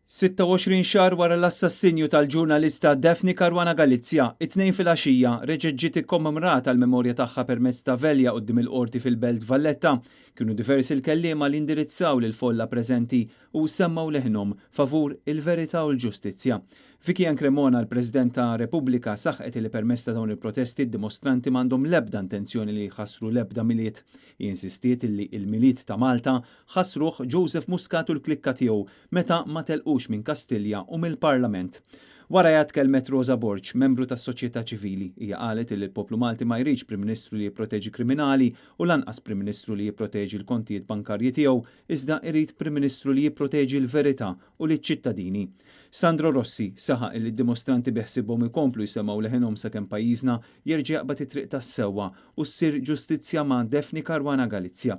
26 xahar wara l-assassinju tal-ġurnalista Daphne Caruana Galizia, it-Tnejn filgħaxija reġgħet ġiet ikkommemorata l-memorja tagħha permezz ta' velja quddiem il-Qorti fil-Belt Valletta. Kienu diversi l-kelliema li indirizzaw lill-folla preżenti u semmgħu leħinhom favur il-verità u l-ġustizzja. Vicky Ann Cremona, l-President ta' Repubblika, saħqet li permezz ta' dawn il-protesti d-dimostranti m'għandhom l-ebda intenzjoni li jħassru l-ebda Milied. Hi insistiet li il-Milied ta' Malta ħassruh Joseph Muscat u l-klikka tiegħu meta ma telqux minn Kastilja u mill-Parlament. Wara tkellmet Rosa Borg, membru tas-soċjetà ċivili. Hija qalet li l-poplu Malti ma jridx Prim Ministru li jipproteġi kriminali u lanqas Prim Ministru li jipproteġi l-kontijiet bankarji tiegħu, iżda irid Prim Ministru li jipproteġi l-verità u liċ-ċittadini. Sandro Rossi saħaq li d-dimostranti beħsibhom ikomplu jsemgħu leħinhom sakemm pajjiżna jerġa' jaqbad it-triq tas-sewwa u ssir ġustizzja ma' Daphne Caruana Galizia.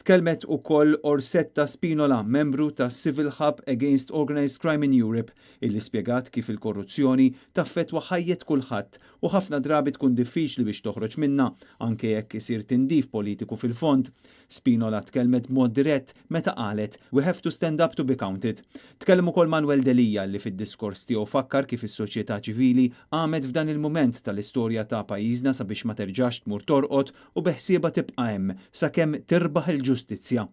Tkellmet ukoll Orsetta Spinola, membru ta' Civil Hub Against Organized Crime in Europe, illi spjegat kif il-korruzzjoni taffetwa ħajjet kulħadd u ħafna drabi tkun diffiċli biex toħroġ minna, anke jekk isir tindif politiku fil-fond. Spinola tkellmet b'mod dirett meta qalet: "We have to stand up to be counted." Tkellem ukoll Manuel Delia, li fid-diskors tiegħu fakkar kif is-soċjetà ċivili għamet f'dan il-mument tal-istorja ta' pajjiżna sabiex ma terġax tmur torqod u beħsieba tibqa' hemm sakemm tirbaħ il-ġustizzja.